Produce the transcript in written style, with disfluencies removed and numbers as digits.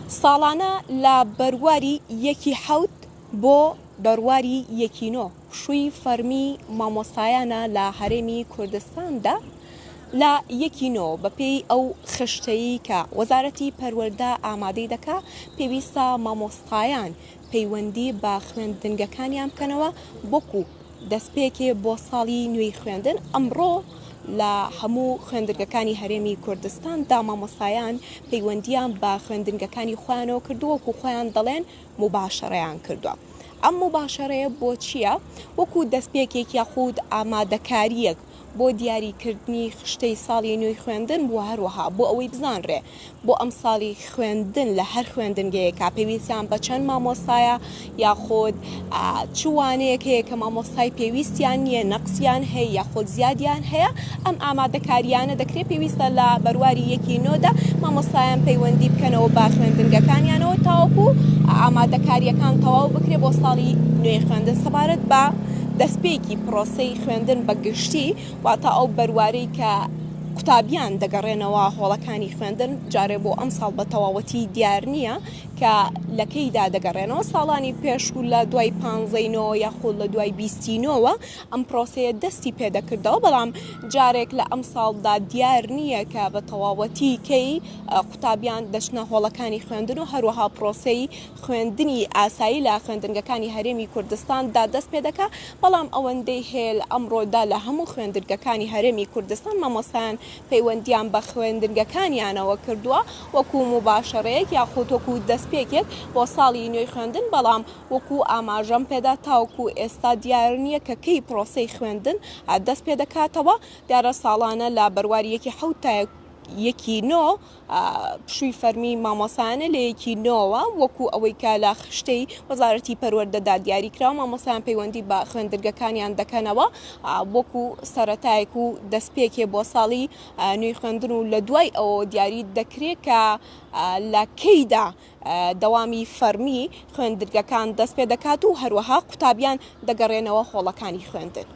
ساڵانە لە بەرواری یەکی حەوت بۆ بەرواری یەکی نۆ پشووی فەرمی مامۆستایانە لە هەرێمی کوردستاندا لە یەکی نۆ بەپێی ئەو خشتەی کە وەزارەتی پەروەردە ئامادەی دەکا پێویستە مامۆستایان پەیوەندی بە خوێندنگەکانیان بکەنەوە وەکو دەستپێکێ بۆ ساڵی نوێی خوێندن ئەمڕۆ لە هەموو خوێندنگەکانی هەرێمی کوردستان دا مامۆستایان پەیوەندیان بە خوێندنگەکانی خۆیانەوە کردووە وەکو خۆیان دەڵێن موباشەرەیان کردووە ئەم موباشەرەیە بۆ چییە وەکو دەستپێکێک یاخود ئامادەکارییەک بۆ دیاریکردنی خشتەی ساڵی نوێی خوێندن و هەروەها بۆ ئەوەی بزانرێ بۆ ئەمساڵی خوێندن لە هەر خوێندنگەیەکا پێویستیان بە چەند مامۆستایە یاخود چ وانەیەک هەیە کە مامۆستای پێویستیان نییە نەقسیان هەیە یاخود زیادیان هەیە ئەم ئامادەکاریانە دەکرێت پێویستە لە بەرواری یەکی نۆدا مامۆستایان پەیوەندی بکەنەوە بە خوێندنگەکانیانەوە تاوەکو ئامادەکاریەکان تەواو بکرێت بۆ ساڵی نوێی خوێندن سەبارەت بە دەستپێکی پرۆسەی خوێندن بە گشتی واتە ئەو بەروارەی کە قوتابیان دەگەڕێنەوە هۆڵەکانی خوێندن جارێ بۆ ئەمساڵ بە تەواوەتی دیار نییە کە لە کەیدا دەگەڕێنەوە ساڵانی پێشوو لە دوای پانزەی نۆ یاخود لە دوای بیستی نۆوە ئەم پرۆسەیە دەستی پێدەکردەوە بەڵام جارێک لە ئەمساڵدا دیار نییە کە بە تەواوەتی کەی قوتابیان دەچنە هۆڵەکانی خوێندن و هەروەها پرۆسەی خوێندنی ئاسایی لە خوێندنگەکانی هەرێمی کوردستان دا دەست پێدەکا، بەڵام ئەوەندەی هەیە لە ئەمڕۆدا لە هەموو خوێندنگەکانی هەرێمی کوردستان مامۆستایان پەیوەندیان بە خوێندنگەکانیانەوە کردووە وەکو موباشەرەیەک یاخود وەکو دەستپێکێک بۆ ساڵی نوێی خوێندن، بەڵام وەکو ئاماژەم پێدا تاوەکو ئێستا دیار نییە کە کەی پرۆسەی خوێندن دەست پێدەکاتەوە، دیارە ساڵانە لە بەرواری یەکی حەوت تا یەکی نۆ پشووی فەرمی مامۆستایانە لە یەکی نۆوە وەکو ئەوەی کە لە خشتەی وەزارەتی پەروەردەدا دیاری کراوە مامۆستایان پەیوەندی بە خوێندنگەکانیان دەکەنەوە وەکو سەرەتایەک و دەستپێکێ بۆ ساڵی نوێی خوێندن و لە دوای ئەوە دیاری دەکرێت کە لە کەیدا دەوامی فەرمی خوێندنگەکان دەست پێ دەکات و هەروەها قوتابیان دەگەڕێنەوە هۆڵەکانی خوێندن.